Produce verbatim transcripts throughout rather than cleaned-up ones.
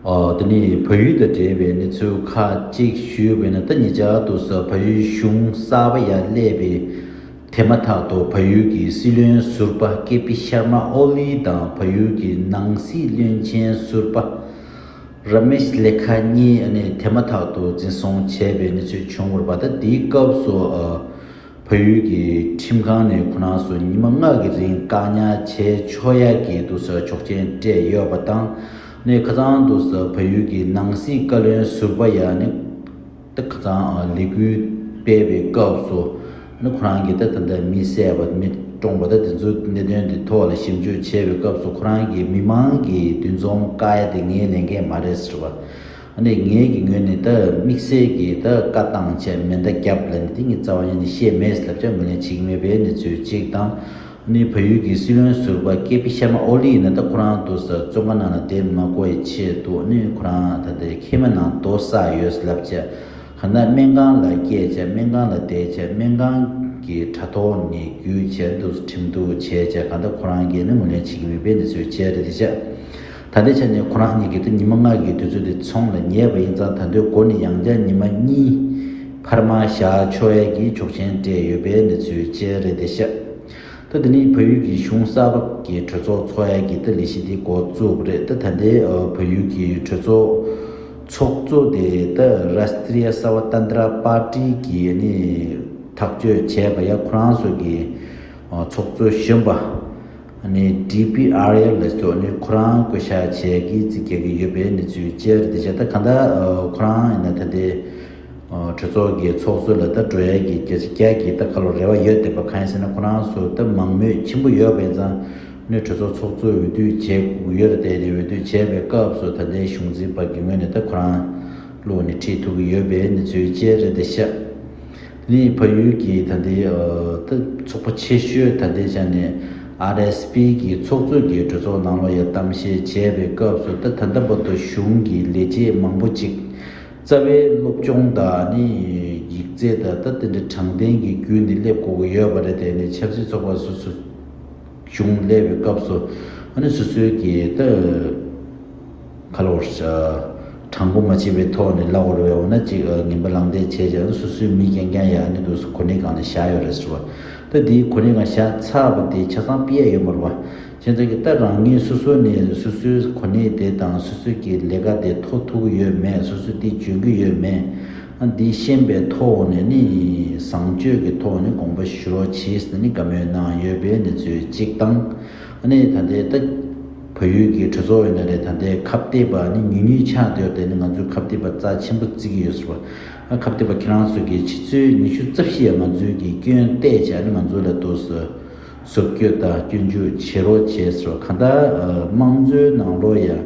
ཨོ། དེ་ནི་བལ་ཡུལ་དང་འབྲེལ་བའི་གནས་ཚུལ་ཁག་ཅིག་ཞུས་པས་ན། ད་ཉེ་ཆར་དུ་ས་བལ་ཡུལ་གཞུང་གསར་པ་ཡར་སླེབས་པའི་དེ་མ་ཐག་ཏུ་བལ་ཡུལ་གྱི་སྲིད་བློན་ཟུར་པ་ཀེ་པི་ཤར་མ་ཨོ་ལི་དང་བལ་ཡུལ་གྱི་ནང་སྲིད་བློན་ཆེན་ཟུར་པ་ར་མེཤ་ལེ་ཁ་གཉིས་ཨ་ནི་དེ་མ་ཐག་ཏུ་འཛིན་བཟུང་བྱས་པའི་གནས་ཚུལ་བྱུང་བར་པ། ད་དེའི་སྐབས་སུ་ཨ། བལ་ཡུལ་གྱི་ཁྲིམས་ཁང་ནས་ཁོ་རང་ཚོ་ཉི་མ་ལྔ་གི་རིང་བཀག་ཉར་བྱས་ཆོག་ཡ་གི་དུ་ས་ཆོག་མཆན་སྤྲད་ཡོད་པ་དང་། ནས་ཁ་སང་དུ་ས་བལ་ཡུལ་གྱི་ནང་སྲིད་བཀའ་བློན་ཟུར་པ་ཡ་ནི་ད་ཁ་སང་ལས་འགུལ་སྤེལ་བའི་སྐབས་སུ་ནི་ཁོ་རང་གིས་ད་ད་ལྟ་མི་བསད་པ་མི་བཀྲོངས་པ་ད་དེ་ཚོ་གནད་དོན་དེ་ཐོག་ལ་ཞིབ་འཇུག་བྱས་པའི་སྐབས་སུ་ཁོ་རང་གིས་མི་མང་གི་འདུ་འཛོམས་བཀག་ཡ་དེ་ངའི་ལས་འགན་མ་རེད་ཟེར་བ། ཨ་ནི་ངའི་གི་ངོས་ནས་ད་དམིགས་བསལ་གྱི་ད་བཀའ་བཏང་བྱས་མེ་མདའ་བརྒྱབ་ལབ་ནས་དེ་ངས་རྩ་བ་ཉིད་ནས་བཤད་མེད་ལབ་བྱས་ངོས་ལེན་བྱེད་ཀྱི་མེད་པའི་གནས་ཚུལ་གཅིག་དང་། ཨ་ནི་བལ་ཡུལ་གྱི་སྲིད་བློན་ཟུར་པ་ཀེ་པི་ཤར་མ་ཨོ་ལི་ཡིན་ན་ད་ཁོ་རང་དུ་ས་བཙོན་ཁང་ནང་ལ་བསྡད་མ་དགོས་པའི་ཆེད་དུ་ཨ་ནི་ཁོ་རང་ད་ལྟའི་ཁེ་མ་ནང་རྡོ་བསགས་ཡོད་ལབ་བྱས། གང་ལྟར་སྨན་ཁང་ལ་སྐྱེལ་བྱས་སྨན་ཁང་ལ་བསྡད་བྱས་སྨན་ཁང་གི་དྲ་ཐོག་ནས་བརྒྱུད་བྱས་འདུག་ཁྲིམས་གཏུག་བྱས་བྱས་གང་ལྟར་ཁོ་རང་གིས་ནི་ངོས་ལེན་བྱེད་ཀྱི་མེད་པའི་གནས་ཚུལ་བྱས་རེད་དེ་བྱས། ད་ལྟའི་ཆ་ནས་ཁོ་རང་གཉིས་ཀྱིས་ད་ཉི་མ་ལྔ་གི་དུས་ཚོད་དེ་ཚོང་ལ་ཉེས་པ་ཡིན་ཙང་ད་དུང་འགོ་ནས་ཡང་བསྐྱར་ཉི་མ་གཉིས་འཕར་མ་བཞག་ཆོག་ཡས་ཀྱི་ཆོག་མཆན་སྤྲད་ཡོད་པའི་གནས་ཚུལ་བཅས་རེད་དེ་ཤག་ད་དེ་ནི་བལ་ཡུལ་གྱི་གཞུང་གསར་པ་གི་གྲོས་ཚོགས་འཚོགས་ཡས་ཀྱི་ད་ལས་གཞི་དེ་འགོ་བཙུགས་པ་རེད། ད་ད་ལྟའི་ཨ་བལ་ཡུལ་གྱི་གྲོས་ཚོགས་ཚོགས་གཙོ་དེ་ད་Rashtriya Swatantra Party གི་ནི་ཐག་གཅོད་བྱས་པ་ཡ་ཁོ་རང་ཚོ་གི་ཨ་ཚོགས་གཙོ་གཞོན་པ། ཨ་ནི་ཌི་པི་ཨར་ཡལ་ལ་སོགས་ནི་ཁོ་རང་བསྐོ་བཞག་བྱས་ཀྱི་རྩིས་རྒྱག་གི་ཡོད་པའི་གནས་ཚུལ་བཅས་རེད་དེ་བྱས། ད་གང་ལྟར་ཨ་ཁོ་རང་ཡིན་ན་ད་ལྟའི་ཨ་གྲོས་ཚོགས་ཀྱི་ཚོགས་གཙོ་ལ་ད་འགྲོ་ཡས་ཀྱི་བརྒྱ་ཆ་བརྒྱ་གི་ད་ག་ལོ་རེ་བ་ཡོད་བསྡད་པ། གང་ཡིན་ཟེར་ན་ཁོ་རང་ཚོ་ད་མང་མོས་ཆེན་པོ་ཡོད་པ་ཡིན་ཙང་ནི་གྲོས་ཚོགས་ཚོགས་གཙོ་འོས་བསྡུ་བྱེད་དགོས་ཀྱི་ཡོད་རེད་དེ། འོས་བསྡུ་བྱས་པའི་སྐབས་སུ་ད་ལྟའི་གཞུང་འཛིན་པ་གི་ངོས་ནས་ད་ཁོ་རང་བླུགས་ནས་ཁྲིད་ཐུབ་ཀྱི་ཡོད་པའི་གནས་ཚུལ་བཅས་རེད་དེ་ཤག་དེ་ནས་བལ་ཡུལ་གྱི་ད་ལྟའི་ཨ་ད་ཚོགས་པ་ཆེ་ཤོས་ད་ལྟའི་ཆ་ནས་ཨར་ཨེས་པི་གི་ཚོགས་གཙོ་གི་གྲོས་ཚོགས་ནང་ལོགས་ཡ་གཏམ་བཤད་བྱས་པའི་སྐབས་སུ་ད་ད་ལྟ་བར་དུ་གཞུང་གི་ལས་བྱེད་མང་པོ་ཅིག་རྩ་བའི་སློབ་སྦྱོང་དང་ནི་ཡིག་ཚད་དང་ད་དེ་འདྲའི་དྲང་བདེན་གྱི་བརྒྱུད་ནས་སླེབས་དགོས་ཀྱི་ཡོད་པ་རེད། དེ་ནི་ཆབ་སྲིད་ཚོགས་པ་སོ་སོ་གཞུང་སླེབས་པའི་སྐབས་སུ་ཨ་ནི་སོ་སོའི་གི་ད་ག་ལོར་དྲང་པོ་མ་བྱས་པའི་ཐོག་ནས་ལབ་དགོས་རེད་པས། འོ་ན་ཅིག་ངན་པ་ལངས་བསྡད་བྱས་ཀྱང་སོ་སོའི་མི་རྐྱང་རྐྱང་ཡང་ཨ་ནི་འདུག་གོ་གནས་སྒང་ལ་བཞག་ཡོད་རེད་ཟེར་བ། ད་དེའི་གོ་གནས་སྒང་བཞག་ཚར་བ་དེ་ཆ་ཚང་ཕུད་ཡ་ཡོད་མ་རེད་པ། བྱས་ཙང་གི་ད་རང་ཉིད་སོ་སོ་ནས་སོ་སོའི་གོ་གནས་དེ་དང་སོ་སོའི་གི་ལས་ཀ་དེ་ཐོབ་ཐུབ་ཀྱི་ཡོད་མེད། སོ་སོ་དེ་འཇོན་གྱི་ཡོད་མེད། ཨ་འདི་ཤེས་པའི་ཐོག་ནས་ནི་བཟང་སྤྱོད་ཀྱི་ཐོག་ནས་དགོངས་པ་ཞུ་རོགས་གྱིས་ཟེར་ནས་བཀའ་མོལ་གནང་ཡོད་པའི་གནས་ཚུལ་གཅིག་དང་། ཨ་ནི་ད་ལྟའི་ད་བལ་ཡུལ་གྱི་གྲོས་ཚོགས་ཡིན་ན་རེད། ད་ལྟའི་ཁ་གཏད་པ་ནི་ཉུང་ཉུང་ཆགས་བསྡད་ཡོད་དེ་ནི་ང་ཚོས་ཁ་གཏད་པ་རྩ་ཆེན་པོ་བརྩི་གི་ཡོད་ཟེར་བ། ཨ་ཁ་གཏད་པ་ཁྱེད་རང་ཚོ་གིས་ཆུ་ཚོད་ཉི་ཤུ་རྩ་བཞི་ཡ་ང་ཚོའི་གི་སྐྱོན་བལྟས་བྱས་ནི་ང་ཚོ་ལ་ཏོག་ཙམ་བཟོ་བཀོད་དང་སྐྱོན་འཇུག་བྱེད་རོགས་བྱས་ཟེར་བ། གང་ལྟར་ཨ་དམངས་གཙོའི་ནང་ལོགས་ཡ།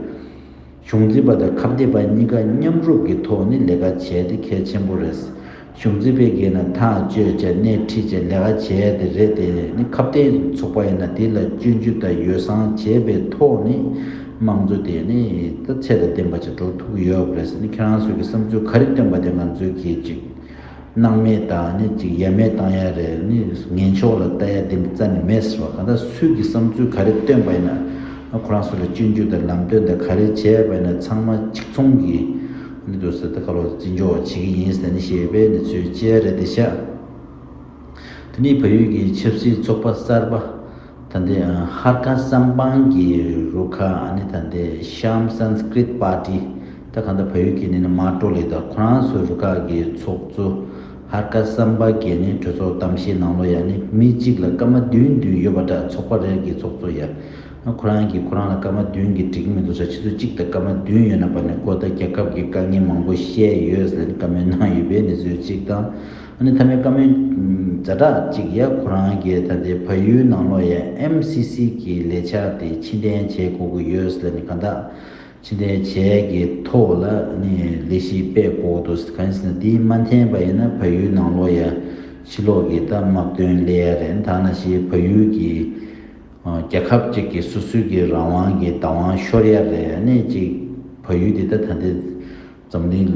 གཞུང་འཛིན་པ་དང་ཁ་གཏད་པ་གཉིས་ཀ་མཉམ་རུབ་ཀྱི་ཐོག་ནས་ལས་ཀ་བྱས་ཏེ་གལ་ཆེན་པོ་རེད། གཞུང་འཛིན་པའི་སྒེར་ན་ཐག་གཅོད་བྱས་སྣེ་ཁྲིད་བྱས་ལས་ཀ་བྱས་ཏེ་རེད། དེ་ནི་ཁ་གཏད་ཚོགས་པ་ཡིན་ན་དེ་ལ་སྐྱོན་བརྗོད་དང་ཡོ་བསྲང་བྱས་པའི་ཐོག་ནས་དམངས་གཙོ་དེ་ནི་ད་ཚད་དང་ལྡན་པ་ཅིག་འགྲོ་ཐུབ་ཀྱི་ཡོད་པ་རེད་ཟེར་ནས་ཁྱེད་རང་ཚོ་གི་བསམ་ཚུལ་ག་རེ་བཏོན་པ་དེ་ང་ཚོས་གིས་ཅིག་སྣང་མེད་དང་ནི་ཅིག་ཡ་མེད་བཏང་ཡ་རེད། ནི་ངན་ཕྱོགས་ལ་ལྟ་ཡ་དེ་འདྲ་རྩ་ནས་མེད་ཟེར་བ། གང་ལྟར་སུས་ཀྱི་བསམ་ཚུལ་ག་རེ་བཏོན་པ་ཡིན་ན་ཁོ་རང་ཚོ་ལ་སྐྱོན་བརྗོད་དང་ལམ་སྟོན་དང་ག་རེ་བྱས་པ་ཡིན་ན་ཚང་མ་གཅིག་མཚུངས་ཀྱི་ནི་འདུག་ཟེར་ད་ག་ལོ་བརྩི་འཇོག་བྱེད་ཀྱི་ཡིན་ཟེར་ནས་བཤད་པའི་གནས་ཚུལ་བཅས་རེད་དེ་ཤག་དེ་ནི་བལ་ཡུལ་གྱི་ཆབ་སྲིད་ཚོགས་པ་གསར་པ། ད་ལྟའི་ཧར་ཁ་སམ་བྷང་གི་རུ་ཁག་ཨ་ནི་ད་ལྟའི་ཤམ་སན་སྐྲིད་པར་ཊི། ད་གང་ལྟར་བལ་ཡུལ་གྱི་ནི་ནི་མ་ཀྲོ་ལི་དང་ཁོ་རང་ཚོའི་རུ་ཁག་གི་ཚོགས་གཙོ་ཧར་ཁ་སམ་བྷང་གིས་ནི་གྲོས་ཚོགས་གཏམ་བཤད་ནང་ལོགས་ཡ་ནི་མི་གཅིག་ལ་སྐར་མ་བདུན་བདུན་ཡོད་པ་འདྲ། ཚོགས་པ་རེར་གྱི་ཚོགས་གཙོ་ཡ། ཁོ་རང་གིས་ཁོ་རང་ལ་སྐར་མ་བདུན་གྱིས་འགྲིག་གི་མི་འདུག་ས་ཆུ་ཚོད་གཅིག་དང་སྐར་མ་བདུན་ཡོད་ན་པ་ནི་ཁོ་ད་རྒྱལ་ཁབ་ཀྱི་དཀའ་ངལ་མང་པོ་བཤད་ཡོད་ཟེར་ནས་བཀའ་མོལ་གནང་ཡོད་པའི་གནས་ཚུལ་གཅིག་དང་། ཨ་ནི་མཐའ་མའི་བཀའ་མོལ་ཛ་དྲག་ཅིག་ཡ་ཁོ་རང་གིས་ད་ལྟའི་བལ་ཡུལ་ནང་ལོགས་ཡ་ཨེམ་སི་སི་གི་ལས་འཆར་དེ་ཕྱིར་འཐེན་བྱེད་དགོས་ཀྱི་ཡོད་ཟེར་ནས་གང་ལྟར་ཕྱིར་འཐེན་བྱེད་ཀྱི་ཐོག་ལ་ནི་ལས་གཞི་སྤེལ་དགོས་འདུག་གང་ཡིན་ཟེར་ན་དེ་མ་འཐེན་པ་ཡིན་ན་བལ་ཡུལ་ནང་ལོགས་ཡ་ཕྱི་ལོགས་ཀྱི་ད་དམག་དོན་སླེབས་ཡ་རེད། ད་ནང་བཞིན་བལ་ཡུལ་གྱི་རྒྱལ་ཁབ་ཅིག་གི་སོ་སོའི་གི་རང་དབང་གི་བདག་དབང་ཤོར་ཡ་རེད། ཨ་ནི་ཅིག་བལ་ཡུལ་འདི་ད་ད་ལྟའི་འཛམ་གླིང་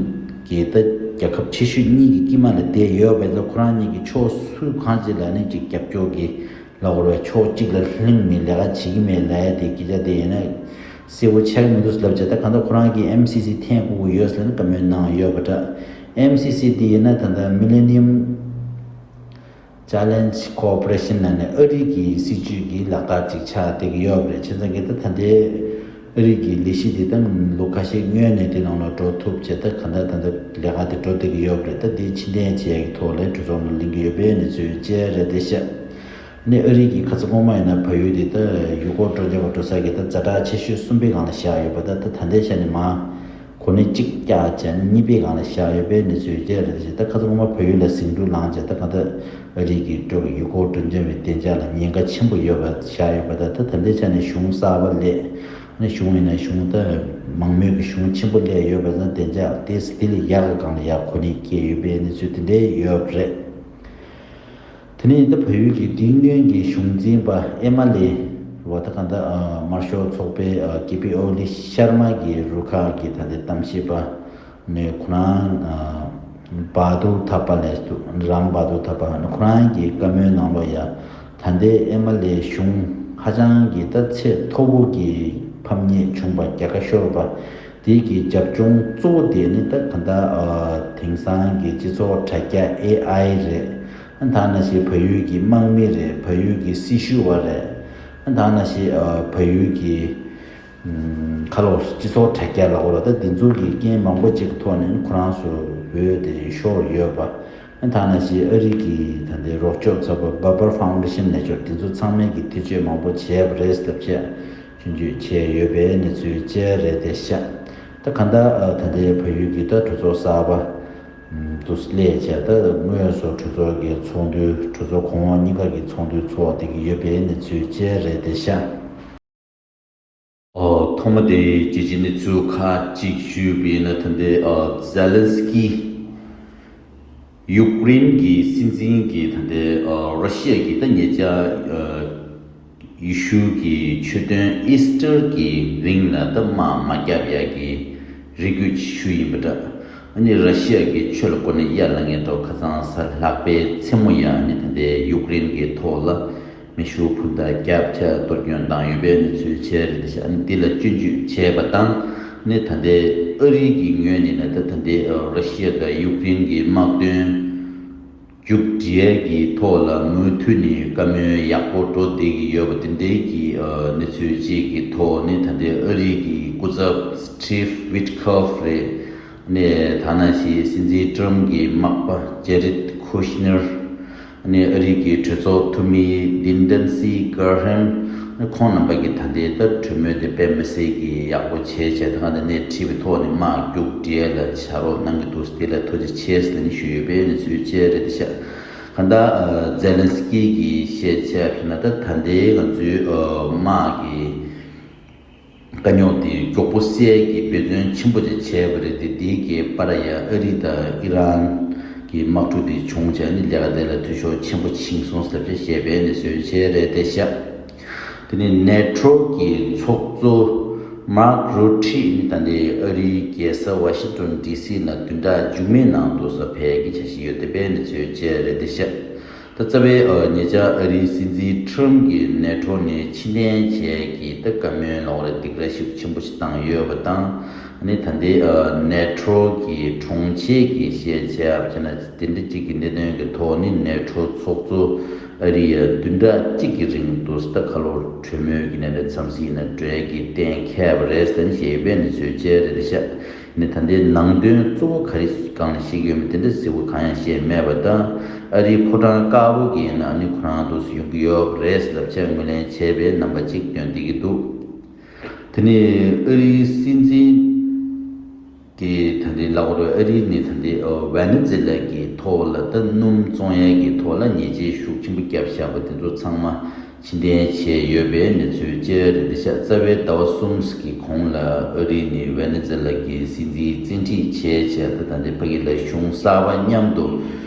གི་ད་རྒྱལ་ཁབ་ཆེ་ཤོས་གཉིས་ཀྱི་དཀྱིལ་མ་ལ་བསྡད་ཡོད་པས་ཙང་ཁོ་རང་གཉིས་ཀྱི་ཕྱོགས་སུ་གང་ཅི་ལ་ནི་ཅིག་རྒྱབ་སྐྱོར་གྱི་ལ་འོར་བའི་ཕྱོགས་གཅིག་ལ་ལྷིང་ནས་ལས་ཀ་བྱེད་ཀྱི་མེད་ལ་ཡ་དེ་སྐད་ཆ་དེ་ཡིན་ན་ གསལ་པོ་ཆགས་མི་འདུག་ལབ་བྱས། ད་གང་ལྟར་ཁོ་རང་གིས་ཨེམ་སི་སི་འཐེན་དགོས་ཀྱི་ཡོད་ཟེར་ནས་བཀའ་མོལ་གནང་ཡོད་པ་འདྲ། ཨེམ་སི་སི་འདི་ཡིན་ན་ད་ལྟ་Millennium Challenge Corporation ལབ་ནས་ཨ་རི་གི་སྲིད་ཇུས་ཀྱི་ལག་བསྟར་ཅིག་ཆགས་བསྡད་ཀྱི་ཡོད་པ་རེད། བྱས་ཙང་གི་ད་ད་ལྟའི་ཨ་རི་གི་ལས་གཞི་འདི་ད་ལོ་ཁ་ཤས་སྔོན་ནས་དེ་ནང་ལ་འགྲོ་ཐུབ་བྱས། ད་གང་ལྟར་ད་ལྟ་ལས་ཀ་དེ་འགྲོ་བསྡད་ཀྱི་ཡོད་པ་རེད། ད་འདི་ཕྱིར་འཐེན་བྱེད་ཡག་གི་ཐོག་ལ་གྲོས་ཚོགས་ནང་གླེང་གི་ཡོད་པའི་གནས་ཚུལ་བཅས་རེད་བསྡད་ཤག་ནས་ཨ་རི་གི་ཁ་ཚ་གོང་མ་ཡིན་ན་བལ་ཡུལ་དེ་ད་ཡུལ་སྐོར་སྤྲོ་འཆམ་པ་འགྲོ་ས་གི་ད་ཛ་དྲག་ཆེ་ཤོས་གསུམ་པའི་སྒང་ལ་བཞག་ཡོད་པ། ད་ད་ད་ལྟའི་ཆ་ནས་མར་གོ་གནས་གཅིག་བཀྱག་བྱས་ནས་གཉིས་པའི་སྒང་ལ་བཞག་ཡོད་པའི་གནས་ཚུལ་བཅས་རེད་བྱས། ད་ཁ་ཚ་གོང་མ་བལ་ཡུལ་ལ་ཟིང་འཁྲུག་ལངས་བྱས། ད་གང་ལྟར་ཨ་རི་གི་སྤྲོ་ཡུལ་སྐོར་སྤྲོ་འཆམ་པའི་བདེ་འཇགས་ལ་ཉེན་ཁ་ཆེན་པོ་ཡོད་པ་བཞག་ཡོད་པ། ད་ད་ད་ལྟའི་ཆ་ནས་གཞུང་གསར་པ་སླེབས་ནས་གཞུང་ཡིན་ན་གཞུང་ད་མང་མོས་ཀྱི་གཞུང་ཆེན་པོ་སླེབས་ཡོད་པ་ཙང་བདེ་འཇགས་དེ་དེ་ལས་ཡག་གི་སྒང་ལ་ཡག་གོ་གནས་བསྐྱལ་ཡོད་པའི་གནས་ཚུལ་དེ་འདྲའི་ཡོད་པ་རེད། དེ་ནས་ད་བལ་ཡུལ་གྱི་དེ་སྔོན་གྱི་གཞུང་འཛིན་པ་ཨེ་མ་ལེ་བ་ད་གང་ལྟར་དམར་ཤོག་ཚོགས་པའི་ཀེ་པི་ཨོ་ལི་ཤར་མ་གི་རུ་ཁག་གི་ད་ལྟའི་གཏམ་བཤད་པ་ནས་ཁོ་རང་བ་དུར་ཐ་པ་ལས་སུ་རང་བ་དུར་ཐ་པ་ནས་ཁོ་རང་གི་བཀའ་མོལ་ནང་ལོགས་ཡ། ད་ལྟའི་ཨེ་མ་ལེ་གཞུང་ཧ་ཅང་གི་ད་ཚད་མཐོ་པོ་གི་ཕམ་ཉེས་བྱུང་པ་རྒྱལ་ཁ་ཤོར་བ། དེ་གི་རྒྱབ་ལྗོངས་གཙོ་བོ་དེ་ནི་ད་གང་ལྟར་དེང་སང་གི་སྤྱི་ཚོགས་དྲ་རྒྱ་ཨེ་ཨའི་རེད། ད་ནང་བཞིན་བལ་ཡུལ་གྱི་དམག་མི་རེད། བལ་ཡུལ་གྱི་སྲི་ཞུ་བ་རེད། ད་ནང་བཞིན་བལ་ཡུལ་གྱི་ཁ་ལོ་སྤྱི་ཚོགས་དྲ་རྒྱ་ལ་འོ་ལ་ད་འདི་ཚོ་གི་རྐྱེན་མང་པོ་ཅིག་གི་ཐོག་ནས་ཁོ་རང་ཚོ་འོས་དེ་ཤོར་ཡོད་པ། ད་ནང་བཞིན་ཨ་རི་གི་ད་ལྟའི་རོགས་སྐྱོབ་ཚོགས་པ་Barber Foundation ལས་ཆོག་དེ་ཚོ་ཚང་མས་ཀྱི་ཐེ་བྱུས་མང་པོ་བྱས་པ་རེད་ཟེར་བྱས་སྐྱོན་བརྗོད་བྱས་ཡོད་པའི་གནས་ཚུལ་བཅས་རེད་བསྡད་ཤག་ད་གང་ལྟར་ད་ལྟའི་བལ་ཡུལ་གྱི་ད་གྲོས་ཚོགས་གསར་པ་དུ་སླེབས་བྱས། ད་དངོས་སུ་གྲོས་ཚོགས་ཀྱི་ཚོགས་འདུ་གྲོས་ཚོགས་གོང་འོག་གཉིས་ཀ་གི་ཚོགས་འདུ་ཚོགས་བསྡད་ཀྱི་ཡོད་པའི་གནས་ཚུལ་བཅས་རེད་བསྡད་ཤག་ཨོ། ཐོག་མ་དེ་རྒྱལ་སྤྱིའི་གནས་ཚུལ་ཁག་ཅིག་ཞུས་པ་ཡིན་ན། ད་ལྟའི་ཨ་ཛེ་ལན་སི་ཀི་ཡུཀ་རེན་གྱི་སྲིད་འཛིན་གྱིས་ད་ལྟའི་ཨ་ར་ཤི་ཡ་གི་ད་ཉེ་ཆར་ཨ་ཡེ་ཤུ་གི་མཆོད་སྟོན་ཨི་སི་ཊར་གྱི་རིང་ལ་ད་དམག་མ་བརྒྱབ་ཡ་གི་རེ་སྐུལ་ཞུས་ཡིན་པ་འདྲ། ཨ་ནི་ར་ཤི་ཡ་གི་ཆོས་ལ་གོ་གནས་གཡར་ལ་ངེས་ཐོག་ཁ་སང་གཟའ་ལྷག་པའི་མཚན་མོ་ཡ་ཨ་ནི་ད་ལྟའི་ཡུཀ་རེན་གྱི་ཐོག་ལ། མེ་ཤུགས་འཕུར་མདའ་བརྒྱབ་བྱས་གཏོར་སྐྱོན་བཏང་ཡོད་པའི་གནས་ཚུལ་བཅས་རེད་བསྡད་ཤག་ཨ་ནི་འདི་ལ་སྐྱོན་བརྗོད་བྱས་པ་དང་། ཨ་ནི་ད་ལྟའི་ཨ་རི་གི་ངོས་ནས་ན་ད་ད་ལྟའི་ར་ཤི་ཡ་དང་ཡུཀ་རེན་གྱི་དམག་དོན་མཇུག་སྒྲིལ་གྱི་ཐོག་ལ་མུ་མཐུད་ནས་བཀའ་མོལ་ཡག་པོ་འགྲོ་བསྡད་ཀྱི་ཡོད་པ་དེ་འདྲའི་གི་གནས་ཚུལ་ཅིག་གི་ཐོག་ནས་ད་ལྟའི་ཨ་རི་གི་སྐུ་ཚབ་Steve Witkoff རེད། ཨ་ནི་ད་ནང་བཞིན་སྲིད་འཛིན་ཊམ་གྱི་མག་པ་Jared Kushner ནས་ཨ་རི་གི་གྲོས་ཚོགས་འཐུས་མི་Lindsey Graham ནས་ཁོང་རྣམ་པ་གིས་ད་ལྟའི་ད་གྲོས་མོལ་དེ་དཔེ་མི་སྲིད་ཀྱི་ཡག་པོ་བྱས་བྱས། ད་ག་ནས་སྣེ་ཁྲིད་པའི་ཐོག་ནས་དམག་མཇུག་སྒྲིལ་ལ་བྱ་རོགས་གནང་གི་འདུག་དེ་ལ་ཐུགས་རྗེ་ཆེ་ཟེར་ནས་ཞུས་ཡོད་པའི་གནས་ཚུལ་བཅས་རེད་བསྡད་ཤག་གང་ལྟར་ཛེ་ལན་སི་ཀི་གིས་བཤད་བྱས་པ་ཡིན་ན། ད་ད་ལྟའི་ང་ཚོའི་དམག་གི་དཀའ་རྙོག་དེ་མགྱོགས་པོ་སེལ་གྱི་འབད་བརྩོན་ཆེན་པོ་ཅིག་བྱས་པ་རེད་དེ། དེའི་གི་བར་ཡ་ཨ་རི་དང་ཨི་རན་གྱི་དམག་འཁྲུག་དེ་བྱུང་བྱས་ནས་ལས་ཀ་དེ་ལ་འཐུས་ཤོར་ཆེན་པོ་ཕྱིན་སོང་ཟེར་བྱས་བཤད་པའི་གནས་ཚུལ་བཅས་རེད་བསྡད་ཤག་དེ་ནས་ནེ་ཊོ་གི་ཚོགས་གཙོ་མཱརྐ་རུ་ཊི་ནི་ད་ལྟའི་ཨ་རིའི་རྒྱལ་ས་ཝ་ཤིང་ཊོན་ཌི་སི་ནང་བདུན་ཕྲག་མཇུག་མའི་ནང་དུ་ས་ཕེབས་ཀྱི་འཆར་གཞི་ཡོད་བསྡད་པའི་གནས་ཚུལ་བཅས་རེད་བསྡད་ཤག་ད་རྩ་བའི་ཨ་ཉེ་ཆར་ཨ་རིའི་སྲིད་འཛིན་ཊམ་གྱིས་ནེ་ཊོ་ནས་ཕྱིར་འཐེན་བྱས་ཀྱི་ད་བཀའ་མོལ་ལོག་རེ་སྡིགས་ར་ཤུགས་ཆེན་པོ་ཞིག་བཏང་ཡོད་པ་དང་། ཨ་ནི་ད་ལྟའི་ཨ་ནེ་ཊོ་གི་དྲུང་ཆེ་གིས་བཤད་བྱས་པ་བྱས་ན། དེ་འདྲ་གཅིག་གི་གནད་དོན་གྱི་ཐོག་ནས་ནེ་ཊོ་ཚོགས་གཙོ་ཨ་རི་ཡ་བདུན་ཕྲག་གཅིག་གི་རིང་དུ་ད་ཁ་ལོར་གྲོས་མོལ་གྱི་གནད་དོན་འཚམས་གཟིགས་ནང་གྲོས་ཀྱི་གཏན་འཁེལ་བ་རེད་ཟེར་ནས་བཤད་ཡོད་པའི་གནས་ཚུལ་བཅས་རེད་བསྡད་ཤག་ནི་ད་ལྟའི་ནང་དོན་གཙོ་བོ་ག་རེ་སྒང་ལ་བཤད་ཀྱི་ཡོད་མེད་དེ་འདྲ་གཟིགས་པ་གང་ཡང་བཤད་མེད་པ་དང་། ཨ་རིའི་ཕོ་བྲང་དཀར་པོ་གི་ནང་ནི་ཁོ་རང་འདུག་སེ་ཡོང་གི་ཡོད་རེད་ལབ་བྱས་ངོས་ལེན་བྱས་པའི་རྣམ་པ་ཅིག་སྟོན་བསྡད་ཀྱི་འདུག་དེ་ནས་ཨ་རིའི་སྲིད་འཛིན་གྱིས་ད་ལྟའི་ལབ་དགོས་རེད། ཨ་རིའི་ནི་ད་ལྟའི་ཝེ་ནེ་ཛེ་ལ་གི་ཐོག་ལ་ད་སྣུམ་བཙོང་ཡས་ཀྱི་ཐོག་ལ་ཉེས་ཆད་ཤུགས་ཆེན་པོ་བརྒྱབ་བཞག་པ་དེ་ཚོ་ཚང་མ་ཕྱིར་འཐེན་བྱས་ཡོད་པའི་གནས་ཚུལ་བཅས་རེད་བསྡད་ཤག་རྩ་བའི་ཟླ་བ་གསུམ་གྱི་གོང་ལ་ཨ་རི་ནས་ཝེ་ནེ་ཛེ་ལ་གི་སྲིད་འཛིན་བཙན་ཁྲིད་བྱས་བྱས། ད་ད་ལྟའི་ཕ་གི་ལ་གཞུང་གསར་པ་མཉམ་དུ་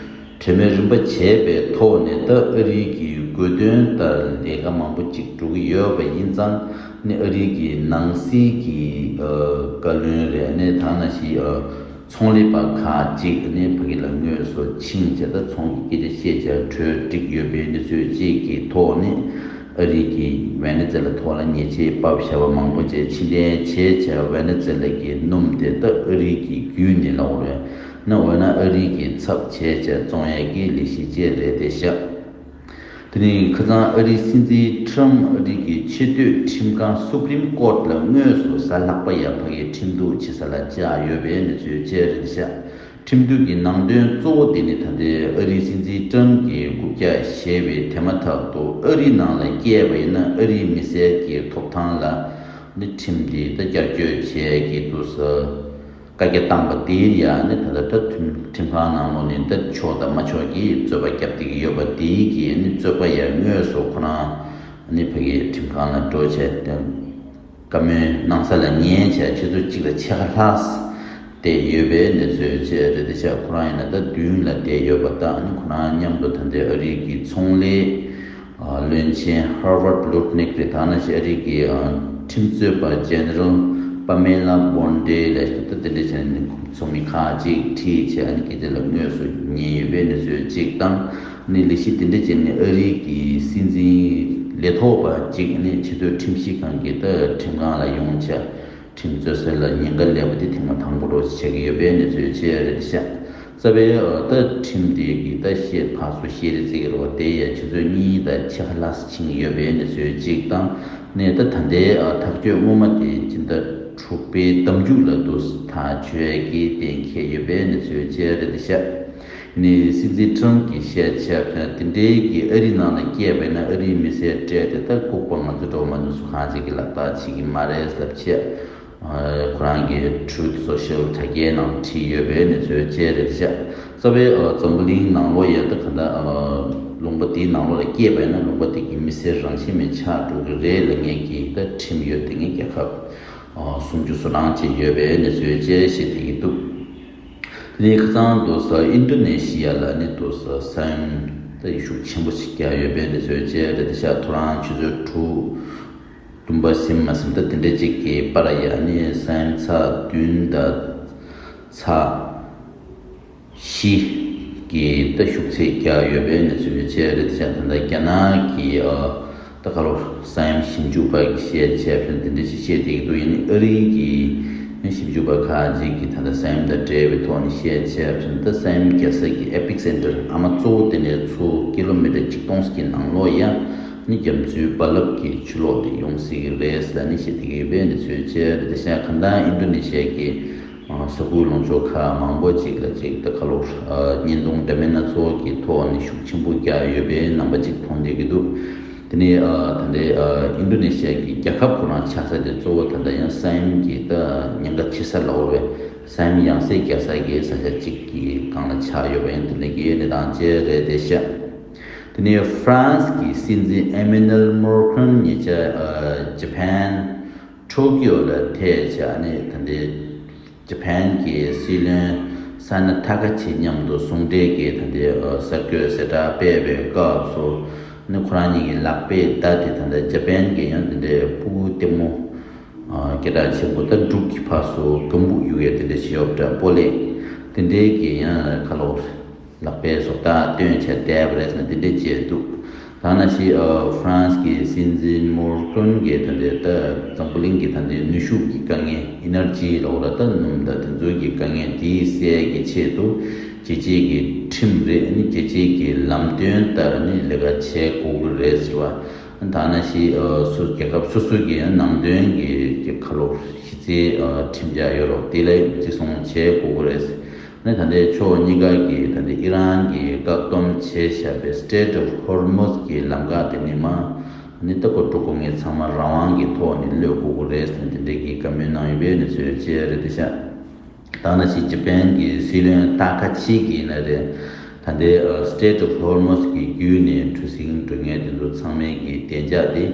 གྲོས་མོལ་རིམ་པ་བྱས་པའི་ཐོག་ནས། ད་ཨ་རི་གི་དགོས་འདུན་ལྟར་ལས་ཀ་མང་པོ་ཅིག་འགྲོ་གི་ཡོད་པ་ཡིན་ཙང་ནི། ཨ་རི་གི་ནང་སྲིད་ཀྱི་ཨ་བཀའ་བློན་རེད། ནས་ད་ནང་བཞིན་ཨ་ཚོང་ལས་པ་ཁག་ཅིག་ནི་ཕ་གི་ལ་དངོས་སུ་ཕྱིན་བྱས། ད་ཚོང་གི་སྐད་ཆ་བཤད་བྱས་གྲོས་འགྲིག་ཡོད་པའི་གནས་ཚུལ་ཅིག་གི་ཐོག་ནས། ཨ་རི་གིས་ཝེ་ནེ་ཛེ་ལ་ཐོག་ལ་ཉེས་ཆད་བབས་བཞག་པ་མང་པོ་བྱས་ཕྱིར་འཐེན་བྱས་བྱས། ཝེ་ནེ་ཛེ་ལ་གི་སྣུམ་དེ་ད་ཨ་རི་གི་བརྒྱུད་ནས་ལབ་དགོས་རེད། ན་འོ་ན་ཨ་རི་གི་ཚབ་བྱས་བྱས་བཙོང་ཡས་ཀྱི་ལས་གཞི་བཅས་རེད་དེ་ཤག་དེ་ནས་ཁ་སང་ཨ་རིའི་སྲིད་འཛིན་ཁྲམ་ཨ་རི་གི་ཆེས་མཐོའི་ཁྲིམས་ཁང་Supreme Court ལ་དངོས་སུ་གཟའ་ལྷག་པ་ཡར་ཕ་གིའི་ཁྲིམས་གཏུག་བྱེད་ས་ལ་བཅར་ཡོད་པའི་གནས་ཚུལ་བཅས་རེད་ཤག་ཁྲིམས་གཏུག་གི་ནང་དོན་གཙོ་བོ་དེ་ནི་ད་ལྟའི་ཨ་རིའི་སྲིད་འཛིན་ཁྲམ་གྱིས་རྐུབ་བཀྱག་བཞེས་པའི་དེ་མ་ཐག་ཏུ་ཨ་རི་ནང་ལ་སྐྱེས་པ་ཡིན་ན་ཨ་རིའི་མི་སེར་གྱི་ཐོབ་ཐང་ལ་ནི་ཁྲིམས་དེ་ད་བསྐྱར་བཅོས་བྱས་ཀྱི་འདུག་ཟེར། བཀའ་རྒྱ་བཏང་པ་དེའི་ཡང་ནི་ད་ལྟ་ད་ཁྲིམས་ཁྲིམས་ཁང་ནང་ལོགས་ནས་ད་ཆོག་དང་མ་ཆོག་གི་རྩོད་པ་བརྒྱབ་བསྡད་ཀྱི་ཡོད་པ་དེའི་གི་ནི་རྩོད་པ་ཡང་དངོས་སུ་ཁོ་རང་ནི་ཕ་གིའི་ཁྲིམས་ཁང་ལ་འགྲོ་བྱས་ཏེ་བཀའ་མོལ་གནང་ས་ལ་ཉན་བྱས་ཆུ་ཚོད་གཅིག་དང་ཕྱེད་ཀ་ལྷག་བསྡད་ཡོད་པའི་གནས་ཚུལ་བཅས་རེད་དེ་ཤག་ཁོ་རང་ཡིན་ན་ད་མདུན་ལ་བསྡད་ཡོད་པ་དང་ནི་ཁོ་རང་མཉམ་དུ་ད་ལྟའི་ཨ་རི་གི་ཚོང་ལས། བློན་ཆེན་Howard Lutnick རེད། ད་ནང་བཞིན་ཨ་རི་གི་ཁྲིམས་རྩོད་པ་General Pamela Bondi ལ་ད་དེ་འདྲ་བྱས་ནས་ཚོགས་མི་ཁག་ཅིག་ཁྲིད་བྱས་ཨ་ནི་སྐད་ཆ་ལ་དངོས་སུ་ཉན་ཡོད་པའི་གནས་ཚུལ་གཅིག་དང་། ནི་ལས་གཞི་དེ་འདྲ་བྱས་ནས་ཨ་རི་གི་སྲིད་འཛིན་ལས་ཐོག་པ་གཅིག་ནི་ཆེས་མཐོའི་ཁྲིམས་ཞིབ་ཁང་གི་ད་ཁྲིམས་ཁང་ལ་ཡོང་བྱས། ཁྲིམས་རྩོད་སར་ལ་ཉེན་ཁ་སླེབས་པ་དེ་ཐེངས་མ་དང་པོ་རོགས་བྱེད་ཀྱི་ཡོད་པའི་གནས་ཚུལ་བཅས་རེད་ཤག་རྩ་བའི་ཨ་ད་ཁྲིམས་དེ་གི་ད་བཤད་ཕར་ཚུར་བཤད་རེས་བྱེད་ཀྱི་རེད་བ། དེ་ཡང་ཆུ་ཚོད་གཉིས་དང་ཕྱེད་ཀ་ལྷག་ཕྱིན་ཡོད་པའི་གནས་ཚུལ་གཅིག་དང་། ནས་ད་ད་ལྟའི་ཨ་ཐག་གཅོད་སྔོན་མ་དེ་སྤྱི་ཟླ་དྲུག་པའི་ཟླ་མཇུག་ལ་དུ་ཐག་གཅོད་ཀྱི་གཏན་འཁེལ་ཡོད་པའི་གནས་ཚུལ་བཅས་རེད་ཤག་ནི་སྲིད་འཛིན་ཁྲམ་གྱིས་བཤད་བྱས་དེ་འདྲའི་གི་ཨ་རི་ནང་ལ་སྐྱེས་པ་ཡིན་ན་ཨ་རིའི་མི་སེར་སྤྲད་དེ་ད་ལྐུགས་པ་ང་ཚོ་འགྲོ་མ་ནུས་སུ་གང་ཅིག་གི་ལག་བསྟར་བྱེད་ཀྱི་མ་རེད་ལབ་བྱས། ཁོ་རང་གི་Truth Social དྲ་རྒྱའི་ནང་བྲིས་ཡོད་པའི་གནས་ཚུལ་བཅས་རེད་ཤག་རྩ་བའི་འཛམ་བུ་གླིང་ནང་ལོགས་ཡ་ད་ག་ད་ལུང་པ་དེའི་ནང་ལོགས་ལ་སྐྱེས་པ་ཡིན་ན་ལུང་པ་དེ་གི་མི་སེར་རང་བཞིན་མེད་ཆགས་འགྲོ་གི་རེད་ལབ་མཁན་གྱི་ད་ཁྲིམས་ཡོད་དེ་ངས་རྒྱལ་ཁབ་སུམ་ཅུ་སོ་གྲངས་ཅིག་ཡོད་པའི་གནས་ཚུལ་བཅས་བཤད་བསྡད་ཀྱི་འདུག་དེ་ནས་ཁ་སང་དུ་ས་ཨིན་ཌོ་ནེ་ཤི་ཡ་ལ་ནི་དུ་ས་ས་ཡོམ་ད་ཤུགས་ཆེན་པོ་ཞིག་བརྒྱབ་ཡོད་པའི་གནས་ཚུལ་བཅས་རེད་དེ་ཤག་ཐོ་རངས་ཆུ་ཚོད་དྲུག་བདུན་པ་ཟིན་མ་ཟིན་ད་དེ་འདྲ་ཅིག་གི་པར་ཡ་ནི་ས་ཡོམ་ཚེག་བདུན་དང་ཚེག་བཞི་གི་ད་ཤུགས་ཚད་བརྒྱབ་ཡོད་པའི་གནས་ཚུལ་བཅས་རེད་དེ་ཤག་ད་ལྟ་རྒྱ་ནག་གི་ཨ་ད་ག་ལོ་ས་ཡོམ་ཞིབ་འཇུག་པ་གི་བཤད་བྱས་ཕྱིན་དེ་འདྲ་ཞིག་བཤད་བསྡད་ཀྱི་འདུག་ཡིན་ནའི་ཨ་རི་གི་ཞིབ་འཇུག་པ་ཁག་ཅིག་གིས་ད་ལྟ་ས་ཡོམ་དང་འབྲེལ་བའི་ཐོག་ནས་བཤད་བྱས་ཕྱིན་ད་ས་ཡོམ་བརྒྱབ་ས་གི་ཨེ་པིག་སེན་ཊར་ཨ་མ་གཙོ་བོ་དེ་ནས་ཚུར་ཀི་ལོ་མི་ཊར་ཆིག་སྟོང་ཙམ་གྱི་ནང་ལོགས་ཡ་ནི་རྒྱ་མཚོའི་རྦ་རླབས་ཀྱི་ཆུ་ལོག་དེ་ཡོང་སྲིད་ཀྱི་རེད་ཟེར་ནས་བཤད་བསྡད་ཀྱི་ཡོད་པའི་གནས་ཚུལ་བཅས་རེད་དེ་ཤག་གང་ལྟར་ཨིན་ཌོ་ནེ་ཤི་ཡ་གི་ས་ཁུལ་ལུང་ཕྱོགས་ཁག་མང་པོ་ཅིག་ལ་ཅིག་ད་ག་ལོ་བརྙན་ཐུང་འདྲ་མིན་སྣ་ཚོགས་ཀྱི་ཐོག་ནས་ཤུགས་ཆེན་པོ་བརྒྱབ་ཡོད་པའི་རྣམ་པ་ཅིག་མཐོང་བསྡད་ཀྱི་འདུག་དེ་ནས་ད་ལྟའི་ཨིན་ཌོ་ནེ་ཤི་ཡ་གི་རྒྱལ་ཁབ་ཁོ་རང་ཆགས་ས་དེ་གཙོ་བོ་ད་ལྟ་ཡང་ས་ཡོམ་གྱི་ད་ཉེན་ཁ་ཆེ་ས་ལ་འོར་བའི་ས་ཡོམ་ཡང་སེ་རྒྱག་ས་གི་ས་ཆ་གཅིག་གི་སྒང་ལ་ཆགས་ཡོད་པ་ཡང་དེ་འདྲ་གི་གནས་སྟངས་བཅས་རེད་དེ་ཤག་དེ་ནས་ཧྥ་རན་སི་གི་སྲིད་འཛིན་ཨེ་མེ་ནུ་ཨེལ་མོ་ཁྲོན་ཉེ་ཆར་ཇ་པན་ཊོ་ཀིའོ་ལ་ཐད་བྱས་ནས་ད་ལྟའི་ཇ་པན་གྱི་སྲིད་བློན་ས་ན་ཐ་ཀ་ཆི་མཉམ་དུ་ཟུང་འབྲེལ་གྱིས་ད་ལྟའི་གསར་འགོད་གསལ་བསྒྲགས་སྤེལ་བའི་སྐབས་སུ་ནི་ཁོ་རང་གཉིས་ཀྱི་ལག་པའི་བརྡ་དེ་ད་ལྟ་ཇ་པན་གྱི་ཡང་དེ་འདྲའི་ཕྲུ་གུ་ལྟད་མོ་སྐད་གྲགས་ཆེན་པོ་ད་འབྲུག་གི་ཕར་ཚུར་སྒམ་པོ་གཡུག་ཡས་དེ་འདྲ་ཞིག་ཡོད་པ་འདྲ་པོ་ལས་དེ་འདྲའི་གི་ཡང་ཁ་ལོ་ལག་པའི་བཟོ་ལྟ་སྟོན་བྱས་བསྡད་པ་རེད་ཟེར་ན་དེ་འདྲ་བྱས་འདུག་ད་ནང་བཞིན་ཧྥ་རན་སི་གི་སྲིད་འཛིན་མོར་ཀོན་གྱིས་ད་ལྟའི་ད་འཛམ་བུ་གླིང་གི་ད་ལྟའི་ནུས་ཤུགས་ཀྱི་དཀའ་ངལ་ཨི་ནར་ཇི་ལབ་དགོས་རེད་ད་སྣུམ་དང་དེ་ཚོའི་གི་དཀའ་ངལ་དེ་སེལ་གྱི་ཆེད་དུ་རྒྱལ་སྤྱིའི་གི་ཁྲིམས་རེད་ནི་རྒྱལ་སྤྱིའི་གི་ལམ་སྟོན་ལྟར་ནི་ལས་ཀ་བྱེད་དགོས་ཀྱི་རེད་ཟེར་བ། ད་ནང་བཞིན་སུ་རྒྱལ་ཁབ་སོ་སོ་གི་ནང་དོན་གི་གི་ཁ་ལོ་གཞི་རྩའི་ཁྲིམས་འཆར་ཡོད་རོགས་དེ་ལ་བརྩི་སྲུང་བྱེད་དགོས་ཀྱི་རེད། ནི་ད་ལྟའི་ཕྱོགས་གཉིས་ཀ་གི་ད་ལྟའི་ཨི་རན་གྱིས་བཀག་སྡོམ་བྱས་བཞག་པའི་Strait of Hormuz གི་ལམ་ཁ་དེ་ནི་མ་ནི་ད་གོ་འགྲོ་དགོས་ངེས་ཚང་མ་རང་དབང་གི་ཐོག་ནས་གློད་དགོས་ཀྱི་རེད་ཟེར་ནས་དེ་འདྲའི་གི་བཀའ་མོལ་གནང་ཡོད་པའི་གནས་ཚུལ་བཅས་རེད་དེ་ཤག་ད་ནང་བཞིན་ཇ་པན་གྱི་སྲིད་བློན་ཐ་ཁ་ཆི་གིས་ན་རེད། ད་ལྟའི་Strait of Hormuz གི་བརྒྱུད་ནས་གྲུ་གཟིངས་འགྲོ་མཁན་དེ་ཚོ་ཚང་མའི་གི་བདེ་འཇགས་དེ་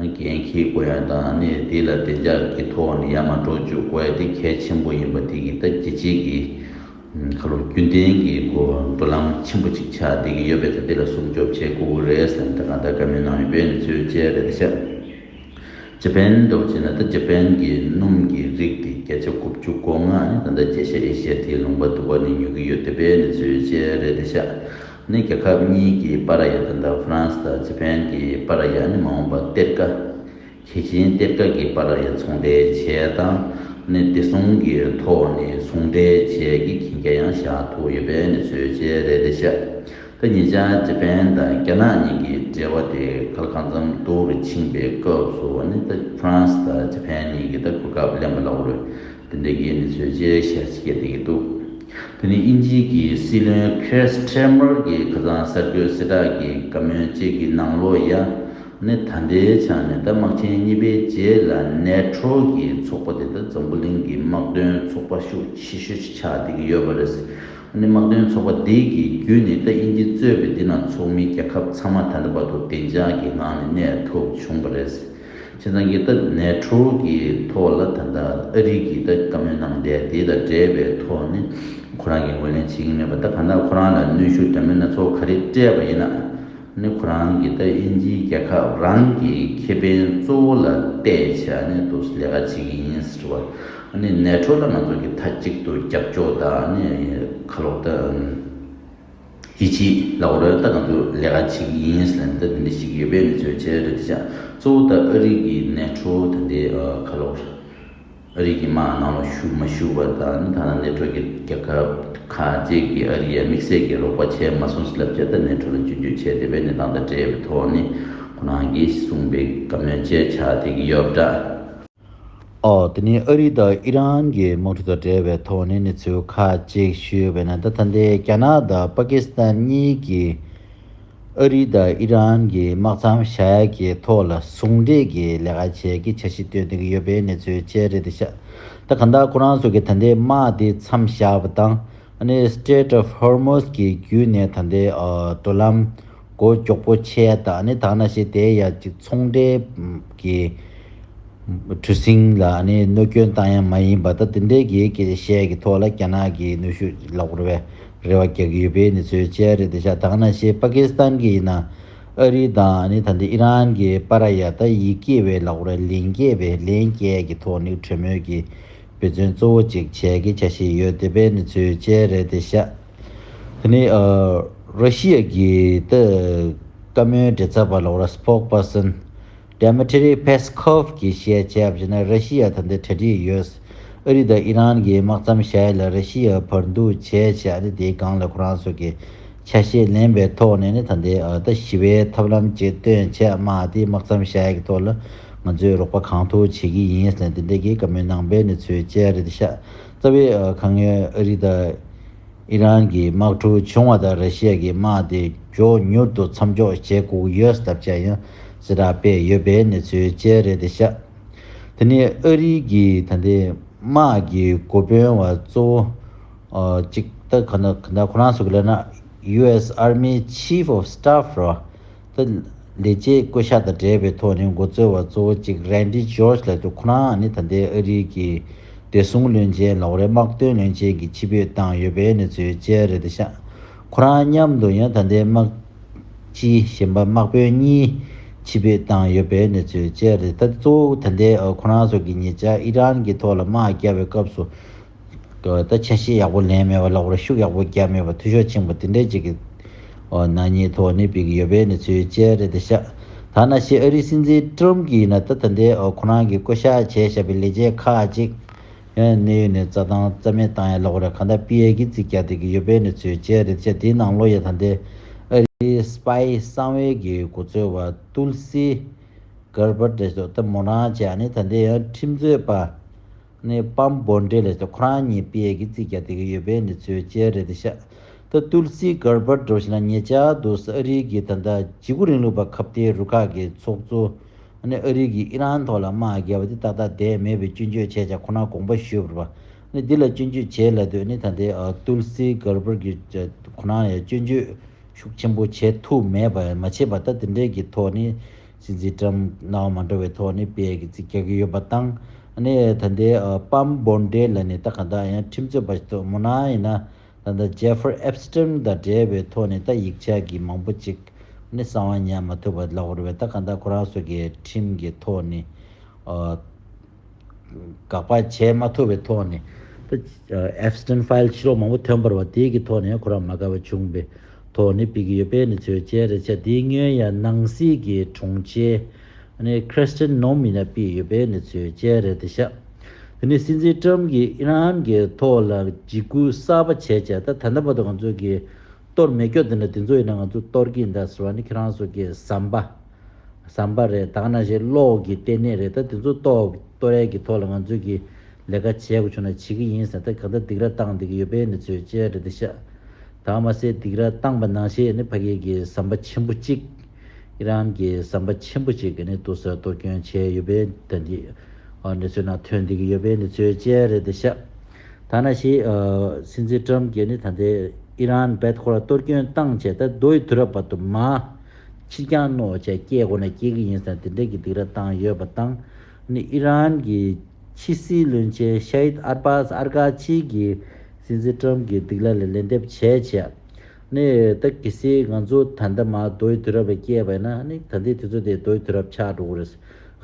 འགན་འཁྱེར་དགོས་ཡ་དང་ནི་དེ་ལ་བདེ་འཇགས་ཀྱི་ཐོག་ནས་ཡར་མར་འགྲོ་བཅུག་དགོས་ཡ་དེ་གལ་ཆེན་པོ་ཡིན་པ་དེ་གི་ད་རྒྱལ་སྤྱིའི་གི་ཁ་ལོ་རྒྱུན་ལྡན་གྱི་གོ་འགྲོ་ལམ་ཆེན་པོ་ཅིག་ཆགས་བསྡད་ཀྱི་ཡོད་པས་ད་དེ་ལ་སྲུང་སྐྱོབ་བྱེད་དགོས་ཀྱི་རེད་ཟེར་ནས་ད་གང་ལྟར་བཀའ་མོལ་གནང་ཡོད་པའི་གནས་ཚུལ་བཅས་རེད་ཤག་ཇ་པན་འདྲ་བོ་བྱས་ན་ད་ཇ་པན་གྱི་སྣུམ་གྱི་རིགས་དེ་བརྒྱ་ཆ་དགུ་བཅུ་གོ་ལྔ་ནི་ད་ལྟ་རྒྱལ་ཤ་ཨེ་ཤི་ཡ་དེའི་ལུང་པ་དུ་བ་ནས་ཉོ་གི་ཡོད་བསྡད་པའི་གནས་ཚུལ་བཅས་རེད་དེ་ཤག་ནི་རྒྱལ་ཁབ་གཉིས་ཀྱི་བར་ཡ་ད་ལྟ་ཧྥ་རན་སི་དང་ཇ་པན་གྱི་བར་ཡ་ནི་མ་འོངས་པར་གཏེར་ཁ། གལ་ཆེན་གཏེར་ཁ་གི་བར་ཡ་ཚོང་འབྲེལ་བྱས་དང་། ནི་བདེ་སྲུང་གི་ཐོག་ནས་ཟུང་འབྲེལ་བྱས་ཀྱི་མཁྱེན་རྒྱ་ཡང་བཞག་ཐུབ་ཡོད་པའི་གནས་ཚུལ་བཅས་རེད་ཤག་ད་ཉེ་ཆར་ཇ་པན་དང་རྒྱ་ནག་གཉིས་ཀྱི་འབྲེལ་བ་དེ་ག་ལ་གང་འཚམ་སྡུག་རུ་ཕྱིན་པའི་སྐབས་སུ་ནི་ད་ཧྥ་རན་སི་དང་ཇ་པན་གཉིས་ཀྱིས་ད་གོ་སྐབས་ལེན་པ་ལ་འོར་དེ་འདྲའི་གི་གནས་ཚུལ་བཅས་ཤར་སྐྱེས་བསྡད་ཀྱི་འདུག་དེ་ནི་དབྱིན་ཇི་གི་སྲིད་བློན་ཁེར་སི་ཊེ་མར་གྱིས་ཁ་སང་གསར་འགོད་གསལ་བསྒྲགས་ཀྱི་བཀའ་མོལ་བཅས་ཀྱི་ནང་ལོགས་ཡ། ནི་ད་ལྟའི་ཆ་ནས་ད་དམག་ཆེན་གཉིས་པའི་རྗེས་ལ་ནེ་ཊོ་གི་ཚོགས་པ་དེ་ད་འཛམ་བུ་གླིང་གི་དམག་དོན་ཚོགས་པ་ཤུགས་ཆེ་ཤོས་ཤིག་ཆགས་བསྡད་ཀྱི་ཡོད་པ་རེད། ནི་དམག་དོན་ཚོགས་པ་འདི་གི་བརྒྱུད་ནས་ད་དབྱིན་ཇི་གཙོས་པའི་འདི་ནང་ཚོགས་མི་རྒྱལ་ཁབ་ཚང་མ་ད་ལྟ་བར་དུ་བདེ་འཇགས་ཀྱི་ངང་ནས་གནས་ཐུབ་བྱུང་བ་རེད། བྱས་ཙང་གི་ད་ནེ་ཊོ་གི་ཐོག་ལ་ད་ལྟ་ཨ་རི་གི་ད་བཀའ་མོལ་གནང་བསྡད་དེ་དང་འབྲེལ་བའི་ཐོག་ནས་ཁོ་རང་གིས་ངོས་ལེན་བྱེད་ཀྱི་མེད་པ། ད་གང་ལྟར་ཁོ་རང་ལ་གནོན་ཤུགས་འདྲ་མིན་སྣ་ཚོགས་ག་རེ་སྤྲད་པ་ཡིན་ན། ནི་ཁོ་རང་གིས་ད་དབྱིན་ཇིའི་རྒྱལ་ཁབ་རང་གི་ཁེ་ཕན་གཙོ་བོ་ལ་བལྟས་བྱས་ནས་འདུག་ལས་ཀ་བྱེད་ཀྱི་ཡིན་ཟེར་བ། ནི་ནེ་ཊོ་ལ་ང་ཚོ་གི་མཐའ་གཅིག་ཏུ་རྒྱབ་སྐྱོར་དང་ནི་ཁ་ལོག་ད། ཡིད་ཆེས་ལ་འོ་རོལ་ད་ང་ཚོ་ལས་ཀ་བྱེད་ཀྱི་ཡིན་ཟེར་ནས་ད་འདི་འདྲ་ཞིག་ཡོད་པའི་གནས་ཚུལ་བཅས་རེད་ཤག་གཙོ་བོ་ད་ཨ་རི་གི་ནེ་ཊོ་ད་འདི་ཁ་ལོ་ཨ་རི་གི་དམག་ནང་ལ་ཞུགས་མ་ཞུགས་པ་དང་ནི་ད་ནང་ནེ་ཊོ་གི་རྒྱལ་ཁབ་ཁག་ཅིག་གིས་ཨ་རི་ཡ་དམིགས་བསལ་གྱི་རོགས་པ་བྱས་མ་སོང་ཟེར་ལབ་བྱས་ད་ནེ་ཊོ་ལ་སྐྱོན་བརྗོད་བྱས་བསྡད་པའི་གནས་སྟངས་དང་འབྲེལ་བའི་ཐོག་ནས་ཁོ་རང་གིས་གསུངས་པའི་བཀའ་མོལ་བཅས་ཆགས་བསྡད་ཀྱི་ཡོད་པ་འདྲ། ཨོ། དེ་ནས་ཨ་རི་དང་ཨི་རན་གྱི་དམག་འཁྲུག་དང་འབྲེལ་བའི་ཐོག་ནས་གནས་ཚུལ་ཁག་ཅིག་ཞུས་པ་ཡིན་ན། ད་ད་ལྟའི་རྒྱ་ནག་དང་པ་ཀི་སི་ཐན་གཉིས་ཀྱིས་ཨ་རི་དང་ཨི་རན་གྱི་དམག་མཚམས་བཞག་ཡ་གི་ཐོག་ལ་ཟུང་འབྲེལ་གྱི་ལས་ཀ་བྱེད་ཀྱི་འཆར་གཞི་བཏོན་བསྡད་ཀྱི་ཡོད་པའི་གནས་ཚུལ་བཅས་རེད་ཤག་ད་གང་ལྟར་ཁོ་རང་ཚོ་གིས་ད་ལྟའི་དམག་དེ་མཚམས་བཞག་པ་དང་། ཨ་ནི་Strait of Hormuz གི་བརྒྱུད་ནས་ད་ལྟའི་ཨ་འགྲོ་ལམ་སྒོ་མགྱོགས་པོ་ཕྱེ་ཡ་དང་། ཨ་ནི་ད་ག་ནང་བཞིན་དེ་ཡ་གཅིག་ཚོང་འབྲེལ་གྱི་གྲུ་གཟིངས་ལ་ཨ་ནི་གནོད་སྐྱོན་བཏང་ཡ་མ་ཡིན་པ། ད་དེ་འདྲའི་གི་སྐད་ཆ་བཤད་ཀྱི་ཐོག་ལ་རྒྱ་ནག་གིས་གནོན་ཤུགས་ལོག་རེ་བའི་རེ་བ་རྒྱག་གི་ཡོད་པའི་གནས་ཚུལ་བཅས་རེད་ཤག་ད་ག་ནང་བཞིན་པ་ཀི་སི་ཐན་གྱི་ཡིན་ན་ཨ་རི་དང་ཨ་ནི་ད་ལྟའི་ཨི་རན་གྱི་བར་ཡ་ད་ཡིག་སྐྱེལ་བའི་ལོག་རེ་ལན་སྐྱེལ་བའི་ལན་སྐྱེལ་གྱི་ཐོག་ནས་གྲོས་མོལ་གྱི་འབད་བརྩོན་གཙོ་བོ་གཅིག་བྱས་ཀྱི་འཆར་གཞི་ཡོད་བསྡད་པའི་གནས་ཚུལ་བཅས་རེད་ཤག་དེ་ནས་ཨ་ར་ཤི་ཡ་གི་ད་བཀའ་མོལ་མགྲིན་ཚབ་པ་ལོག་ར་སི་པོག་པར་སན་Dmitry Peskov གིས་བཤད་བྱས་པ་ཡིན་ན། ར་ཤི་ཡ་ད་ལྟ་གྲ་སྒྲིག་ཡོད། ཨ་རི་དང་ཨི་རན་གྱི་དམག་མཚམས་བཞག་ཡ་ལ་ར་ཤི་ཡ་བར་འདུག་བྱས་བྱས། ཨ་ནི་དེའི་སྒང་ལ་ཁོ་རང་ཚོ་གི་ཆ་ཤས་ལེན་པའི་ཐོག་ནས་ནི་ད་ལྟའི་ཨ་ད་ཞི་བའི་ཐབས་ལམ་ཅིག་བཏོན་བྱས། དམག་དེ་དམག་མཚམས་བཞག་ཡ་གི་ཐོག་ལ་ང་ཚོས་རོགས་པ་གང་ཐུབ་བྱེད་ཀྱི་ཡིན་ཟེར་ནས་དེ་འདྲ་གི་བཀའ་མོལ་གནང་པའི་གནས་ཚུལ་བཅས་རེད་ཤག་རྩ་བའི་ཨ་ཁ་སྔོན་ཨ་རི་དང་ཨི་རན་གྱི་དམག་འཁྲུག་བྱུང་བ་དང་། ར་ཤི་ཡ་གི་དམག་དེ་མགྱོགས་མྱུར་དུ་མཚམས་འཇོག་བྱེད་དགོས་ཀྱི་ཡོད་ཟེར་ལབ་བྱས་ཡང་གསལ་བསྒྲགས་སྤེལ་ཡོད་པའི་གནས་ཚུལ་བཅས་རེད་ཤག་དེ་ནས་ཨ་རི་གི་ད་ལྟའི་དམག་གི་འགོ་དཔོན་བ་གཙོ་བོ་ཨ་གཅིག་ད་ག་ན་ག་ན་ཁོ་རང་ཚོ་གི་ལབ་ན་ཡུ་ཨེས་ཨར་མི་ཆིབ་ཨོབ་སི་ཊབ་ར། ད་ལས་བྱེད་བསྐོ་གཞག་དང་འབྲེལ་བའི་ཐོག་ནས་མགོ་གཙོ་བ་གཙོ་བོ་གཅིག་རན་ཌི་ཇོར་ཇི་ལབ་འདུག་ཁོ་རང་ནི་ད་ལྟའི་ཨ་རི་གི་བདེ་སྲུང་བློན་ཆེན་ལོག་རེ་དམག་དོན་བློན་ཆེན་གྱི་ཆིབས་བསྒྱུར་བཏང་ཡོད་པའི་གནས་ཚུལ་བཅས་རེད་ཤག་ཁོ་རང་མཉམ་དུ་ཡང་ད་ལྟའི་དམག་སྤྱི་གཞན་པ་དམག་དཔོན་གཉིས་ཆིབས་བསྒྱུར་བཏང་ཡོད་པའི་གནས་ཚུལ་བཅས་རེད། ད་གཙོ་བོ་ད་ལྟའི་ཨ་ཁོ་རང་ཚོ་གི་ཉེ་ཆར་ཨི་རན་གྱི་ཐོག་ལ་དམག་བརྒྱབ་པའི་སྐབས་སུ། ད་ཆ་ཤས་ཡག་པོ་ལེན་མེད་པ་ལོག་ར་ཤུགས་ཡག་པོ་བརྒྱབ་མེད་པ། འཐུས་ཤོར་ཕྱིན་པ་དེ་འདྲའི་ཅིག་གི་ཨོ་ནག་ཉེས་ཐོག་ནས་ཕེབས་ཀྱི་ཡོད་པའི་གནས་ཚུལ་བཅས་རེད་ཤག་ད་ནང་བཞིན་ཨ་རིའི་སྲིད་འཛིན་ཀྲམ་གྱིས་ན་ད་ད་ལྟའི་ཨོ་ཁོ་རང་གིས་བསྐོ་གཞག་བྱས་བཞག་པའི་ལས་བྱེད་ཁག་ཅིག་ཡང་གནས་ཡུལ་ནས་རྩ་དང་རྩ་མེད་བཏང་ཡ་ལོག་ར་གང་ལྟར་ཕྱིའི་རྒྱལ་ཁབ་ཅིག་རྒྱག་བསྡད་ཀྱི་ཡོད་པའི་གནས་ཚུལ་བཅས་རེད་ཤག་དེའི་ནང་ལོགས་ཡ་ད་ལྟའི་ཨ་རིའི་སི་པའི་གསང་བའི་གི་འགོ་གཙོ་བ་ཏུལ་སི་གར་པར་དེ་ཚོ་ད་མོ་རང་བྱས་ནས་ད་ལྟའི་ཡང་ཁྲིམས་རྩོད་པ། ནས་པམ་བོན་ཏྲེ་ལ་ཁོ་རང་གཉིས་ཕྱིའི་རྒྱལ་ཁབ་ཅིག་རྒྱག་བསྡད་ཀྱི་ཡོད་པའི་གནས་ཚུལ་བཅས་རེད་ཤག་ད་ཏུལ་སི་གར་པར་འདྲ་བོ་ཞིག་ན་ཉེ་ཆར་དུ་ཨ་རིའི་གི་ད་ལྟ་འཇིགས་སྐུལ་རིང་ལུགས་པ་ཁ་གཏད་རུ་ཁག་གི་ཚོགས་གཙོ། ཨ་ནི་ཨ་རིའི་གི་ཨི་རན་ཐོག་ལ་དམག་བརྒྱབ་པ་དེ་ཏག་ཏག་བསྡད་མེད་པའི་སྐྱོན་བརྗོད་བྱས་ཀྱང་ཁོ་རང་དགོངས་པ་ཞུས་པ་རེད་པ། ཨ་ནི་འདི་ལ་སྐྱོན་བརྗོད་བྱས་ལབ་དུས་ཨ་ནི་ད་ལྟའི་ཨ་ཏུལ་སི་གར་པར་གྱི་ཁོ་རང་ཡང་སྐྱོན་བརྗོད་ཤུགས་ཆེན་པོ་བྱེད་ཐུབ་མེད་པ་མ་བྱས་པ་ད་དེ་འདྲའི་གི་ཐོག་ནས་སྲིད་འཛིན་ཀྲམ་སྣང་བ་མ་འགྲོ་བའི་ཐོག་ནས་ཕྱིའི་རྒྱལ་ཁབ་ཅིག་རྒྱག་གི་ཡོད་པ་དང་། ཨ་ནི་ད་ལྟའི་ཨ་པམ་བོན་ཏྲེ་ལ་ནི་ད་གང་ལྟར་ཡང་ཁྲིམས་རྩོད་པ་ཞིག་ཐོག་མོ་ན་ཡིན་ན་ད་ལྟ་ཇེ་ཧྥ་རི་ཨེབ་སི་ཊིན་དང་འབྲེལ་བའི་ཐོག་ནས་ད་ཡིག་ཆ་གི་མང་པོ་ཅིག་ནི་གསང་བ་ཉར་མ་ཐུབ་པ་ལབ་དགོས་རེད་པས། ད་གང་ལྟར་ཁོ་རང་ཚོ་གི་ཁྲིམས་ཀྱི་ཐོག་ནས་ཨ། དགག་པ་བྱས་མ་ཐུབ་པའི་ཐོག་ནས་ད་ཨེབ་སི་ཊིན་ཕའིལ་ཕྱི་ལོགས་མང་པོ་ཐོན་པ་རེད་པ། དེའི་གི་ཐོག་ནས་ཁོ་རང་མ་དགའ་བ་བྱུང་བའི་ ཐོག་ནས་སྤེལ་གྱི་ཡོད་པའི་གནས་ཚུལ་བཅས་རེད་ཤག་དེའི་སྔོན་ཡང་ནང་སྲིད་ཀྱི་དྲུང་ཆེ་ཨ་ནི་Kristi Noem ཡིན་ན་སྤེལ་ཡོད་པའི་གནས་ཚུལ་བཅས་རེད་ཤག་དེ་ནས་སྲིད་འཛིན་ཊམ་གྱིས་ཨི་རན་གྱི་ཐོག་ལ་འཇིགས་སྐུལ་གསར་པ་བྱས་བྱས། ད་ད་ལྟ་བར་དུ་ང་ཚོ་གི་གཏོར་མེད་སྐྱོ་དེ་འདྲ་དེ་ཚོ་ཡིན་ན་ང་ཚོ་གཏོར་གྱི་ཡིན་ད་ཟེར་བ་ནི་ཁྱེད་རང་ཚོ་གི་ཟམ་པ། ཟམ་པ་རེད། ད་ག་ནང་བཞིན་གློག་གི་ལྟེ་གནས་རེད། ད་དེ་ཚོ་གཏོར་གཏོར་ཡས་ཀྱི་ཐོག་ལ་ང་ཚོས་ཀྱི་ལས་ཀ་བྱེད་དགོས་བྱུང་ན་བྱེད་ཀྱི་ཡིན་ཟེར། ད་ག་ད་སྡིགས་ར་བཏང་བསྡད་ཀྱི་ཡོད་པའི་གནས་ཚུལ་བཅས་རེད་དེ་ཤག་ད་མ་ཟད་སྡིགས་ར་བཏང་པ་ནང་བཞིན་ནི་ཕ་གི་གི་ཟམ་པ་ཆེན་པོ་གཅིག་ཨི་རན་གྱི་ཟམ་པ་ཆེན་པོ་གཅིག་གི་ནི་ཏོག་ཙམ་གཏོར་སྐྱོན་བྱས་ཡོད་པའི་ད་འདི་ཨ་གནས་ཚུལ་ནང་ཐོན་བསྡད་ཀྱི་ཡོད་པའི་གནས་ཚུལ་བཅས་རེད་དེ་ཤག་ད་ནང་བཞིན་ཨ་སྲིད་འཛིན་ཊམ་གྱིས་ནི་ད་ལྟའི་ཨི་རན་རྦད་ཁོ་ར་གཏོར་སྐྱོན་བཏང་བྱས་ད་མདོ་ཡི་དུས་རབས་བར་དུ་མ། ཕྱིར་འགྱངས་གནང་བྱས་སྐྱེལ་དགོས་ན་སྐྱེལ་གྱི་ཡིན་ཟེར་དེ་འདྲས་ཀྱི་སྡིགས་ར་བཏང་ཡོད་པ་དང་། ནི་ཨི་རན་གྱི་ཕྱི་སྲིད་བློན་ཆེན་ཤ་ཧིད་ཨར་བྷ་སི་ཨར་ཀ་ཆི་གིས་སྲིད་འཛིན་ཊམ་གྱི་སྡིགས་ལ་ལ་ལན་འདེབས་བྱས་བྱས། ནི་ད་གལ་སྲིད་ང་ཚོ་ད་ལྟ་མ་མདོ་ཡི་དུས་རབས་ལ་སྐྱེས་པ་ཡིན་ན་ནི་ད་ལྟའི་དུས་ཚོད་དེ་མདོ་ཡི་དུས་རབས་ཆགས་འགྲོ་གི་རེད།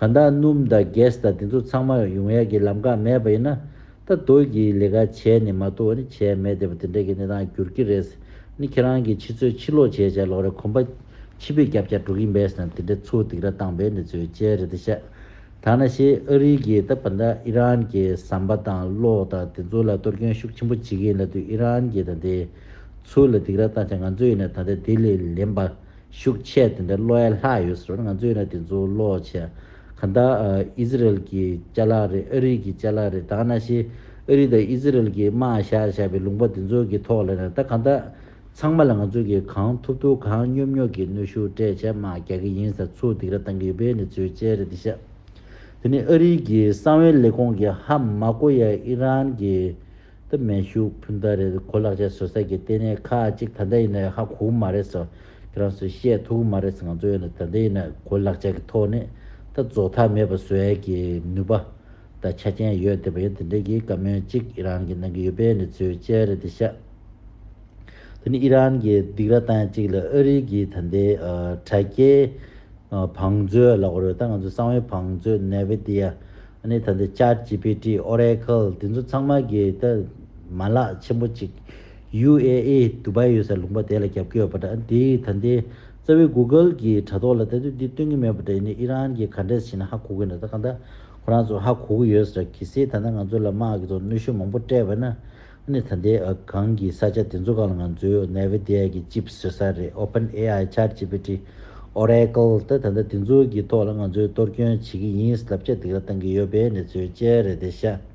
གང་ལྟར་སྣུམ་དང་གྷེ་སི་དང་དེ་ཚོ་ཚང་མ་ཡོང་ཡ་གི་ལམ་ཁ་མེད་པ་ཡིན་ན། ད་མདོ་གི་ལས་ཀ་བྱས་ནས་མ་གཏོགས་ནི་བྱས་མེད་བསྡད་པ་དེ་འདྲ་གི་གནས་སྟངས་འགྱུར་གྱི་རེད། ནི་ཁྱེད་རང་གི་ཕྱི་ཚོད་ཕྱིར་ལོག་བྱས་བྱས་ལོག་རེད། གོམ་པ་ཕྱི་ཕུད་རྒྱབ་རྒྱབ་འགྲོ་གི་ཡིན་པས་ཟེར་ནས་དེ་འདྲ་ཚུར་སྡིགས་ར་བཏང་པའི་གནས་ཚུལ་བཅས་རེད་དེ་ཤག་ད་ནང་བཞིན་ཨ་རི་གིས་ད་བར་ད་ཨི་རན་གྱི་ཟམ་པ་དང་གློག་དང་དེ་ཚོ་ལ་གཏོར་སྐྱོན་ཤུགས་ཆེན་པོ་བྱེད་ཀྱི་ཡིན་ལབ་དུས་ཨི་རན་གྱིས་ད་དེ་ཚུར་ལ་སྡིགས་ར་བཏང་བྱས་ང་ཚོ་ཡིན་ན་ད་ལྟ་དེ་ལས་ལེན་པ། ཤུགས་ཆེ་དེ་འདྲ་ཀློག་ཡ་ལྷག་ཡོད་ཟེར་བ་ང་ཚོ་ཡིན་ན་དེ་ཚོ་ཀློག་བྱས། གང་ལྟར་ཨི་ཟི་རེལ་གྱི་ཅ་ལག་རེད། ཨ་རི་གི་ཅ་ལག་རེད། ད་ག་ནང་བཞིན་ཨ་རི་དང་ཨི་ཟི་རེལ་གྱི་དམག་བཞག་བཞག་པའི་ལུང་པ་དེ་ཚོ་གི་ཐོག་ལ་ནས་ད་གང་ལྟར་ཚང་མ་ལ་ང་ཚོ་གིས་གང་ཐུབ་ཐུབ་གང་མཉོབ་མཉོབ་ཀྱི་གནོན་ཤུགས་སྤྲད་བྱས་དམག་རྒྱག་གི་ཡིན་ཟེར་ཚུར་སྡིགས་ར་བཏང་གི་ཡོད་པའི་གནས་ཚུལ་བཅས་རེད་དེ་ཤག་དེ་ནས་ཨ་རི་གི་གསང་བའི་ལས་ཁུངས་ཀྱིས་ཧ་མ་གོ་ཡ་ཨི་རན་གྱི་ད་མེ་ཤུགས་འཕུར་མདའ་རེད། གོ་ལག་ཆ་བཟོ་ས་གི་ལྟེ་གནས་ཁག་ཅིག་ད་ལྟ་ཡིན་ན་ཧ་གོ་གི་མ་རེད་ཟེར། ཁྱེད་རང་ཚོས་བཤད་ཐུབ་ཀྱི་མ་རེད་ཟེར། ང་ཚོ་ཡིན་ན་ད་ལྟ་ཡིན་ན་གོ་ལག་ཆ་གི་ཐོག་ནས་ད་རྫོགས་མཐའ་མེད་པ་བཟོ་ཡས་ཀྱི་ནུས་པ་ད་ཆ་རྐྱེན་ཡོད་བསྡད་པ་ཡིན། དེ་འདྲའི་གི་བཀའ་མོལ་ཅིག་ཨི་རན་གྱིས་གནང་གི་ཡོད་པའི་གནས་ཚུལ་བཅས་རེད་དེ་ཤག་དེ་ནི་ཨི་རན་གྱིས་སྡིགས་ར་བཏང་ཡ་ཅིག་ལ་ཨ་རི་གི་ད་ལྟའི་ཨ་དྲ་རྒྱའི་ཨ་བང་མཛོད་ལབ་དགོས་རེད། ད་ང་ཚོ་གསང་བའི་བང་མཛོད་ནེ་བི་ཌི་ཡ། ཨ་ནི་ད་ལྟ་ཅེཊ་ཇི་པི་ཊི། ཨོ་རེ་ཀལ། དེ་ཚོ་ཚང་མ་གི་ད་མ་ལག་ཆེན་པོ་གཅིག་ཡུ་ཨེ་ཨི་དུ་བའི་ཡོད་ས་ལུང་པ་དེ་ལ་རྒྱབ་ཀྱི་ཡོད་པ་འདྲ། ཨ་ནི་དེ་ད་ལྟའི་རྩ་བའི་གུ་གལ་གྱི་དྲ་ཐོག་ལ་ད་དུང་འདི་སྟོན་གྱི་མེད་པ་འདྲ། ཡིན་ནའི་ཨི་རན་གྱིས་ག་འདྲས་བྱས་ན་ཧ་གོ་གི་འདྲ། ད་གང་ལྟར་ཁོ་རང་ཚོ་ཧ་གོ་གི་ཡོད་ས་འདྲ། གལ་སྲིད་ད་ལྟ་ང་ཚོ་ལ་དམག་གི་ཐོག་གནོན་ཤུགས་མང་པོ་སྤྲད་པ་ན། ཨ་ནི་ད་ལྟའི་ཨ་གང་གི་ས་ཆ་དེ་ཚོ་སྒང་ལ་ང་ཚོའི་ནེ་བི་ཌི་ཡ་གི་ཅིབ་བཟོ་ས་རེད། ཨོ་པན་ཨེ་ཨའི། ཅེཊ་ཇི་པི་ཊི། ཨོ་རེ་ཀལ། ད་ད་ལྟ་དེ་ཚོ་གི་ཐོག་ལ་ང་ཚོས་གཏོར་སྐྱོན་བྱེད་ཀྱི་ཡིན་ལབ་བྱས་སྡིགས་ར་བཏང་གི་ཡོད་པའི་གནས་ཚུལ་བཅས་རེད་དེ་ཤག